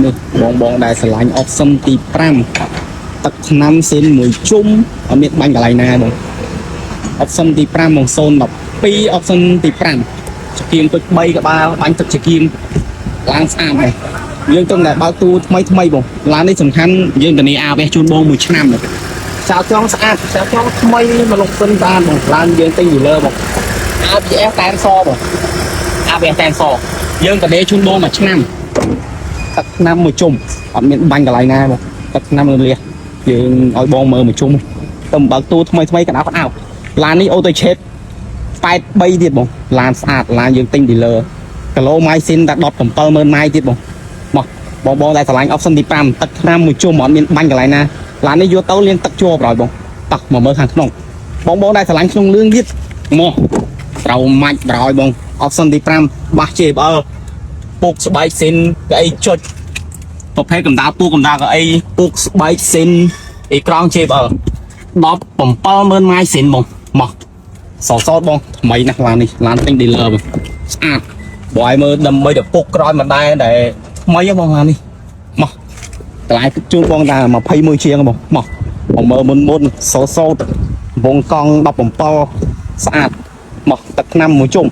នេះបងបងដែលស្រឡាញ់ option ទី5ទឹកថ្នាំស៊ីនមួយជុំអត់មានបាញ់កន្លែងណាបង option ទី5បង012 option ទី5ចង្គៀងទុច3ក្បាលបាញ់ទឹកចង្គៀងឡើងស្អាតបងយើងទៅតែបើកទូថ្មីថ្មីបងឡាននេះសំខាន់យើងធានា ABS ជូនបងមួយឆ្នាំបងខ្សែចង់ស្អាតខ្សែចង់ថ្មីមកលុបសិនស្អាតបងឡានយើងទិញ dealer បង ABS តែនសបង ABS តែនសយើងធានាជូនបងមួយឆ្នាំទឹកថ្នាំមួយជុំអត់មានបាញ់កន្លែងណាបងទឹកថ្នាំលះយើងឲ្យបងមើលមួយជុំទៅបើកទូថ្មីថ្មីកដៅកដៅឡាននេះauto ឆេត83ទៀតបងឡានស្អាតឡានយើងទិញ dealer គីឡូម៉ាយស៊ីនតែ17,000ម៉ាយទៀតបងមកបងបងដែលស្រឡាញ់ option ទី5ទឹកថ្នាំមួយជុំអត់មានបាញ់កន្លែងណាឡាននេះយកទៅលាងទឹកជាប់ហើយបងតោះមកមើលខាងក្នុងបងបងដែលស្រឡាញ់ក្នុងលឿងទៀតមកត្រូវម៉ាច់ប្រយបង option ទី5បាស JBL ពុកស្បែកស៊ីនកៅអីចុចប្រភេទកម្ដៅពូកម្ដៅកៅអីពុកស្បែកស៊ីនអេក្រង់ JBL 17,000ម៉ាយស៊ីនបងមកសសតបងថ្មីណាស់ឡាននេះឡានទិញ dealer បងស្អាតបងឲ្យមើលដើម្បីតែពុកក្រោយមិនដែរដែលថ្មីហ៎បងឡាននេះមកតម្លៃជូនបងតែ21ជាងបងមកបងមើលមុនមុនសសតវងកង់17ស្អាតមកទឹកថ្នាំមួយជុំ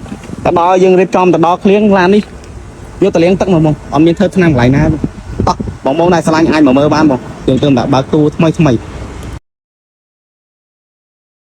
ទៅដល់យើងរៀបចំទៅដល់ឃ្លៀងឡាននេះយកទៅលាងទឹកមកបងអត់មានធ្វើថ្នាំកន្លែងណាតោះបងបងដែលស្រឡាញ់អាចមកមើលបានបងយើងទៅតែបើកទូថ្មីថ្មី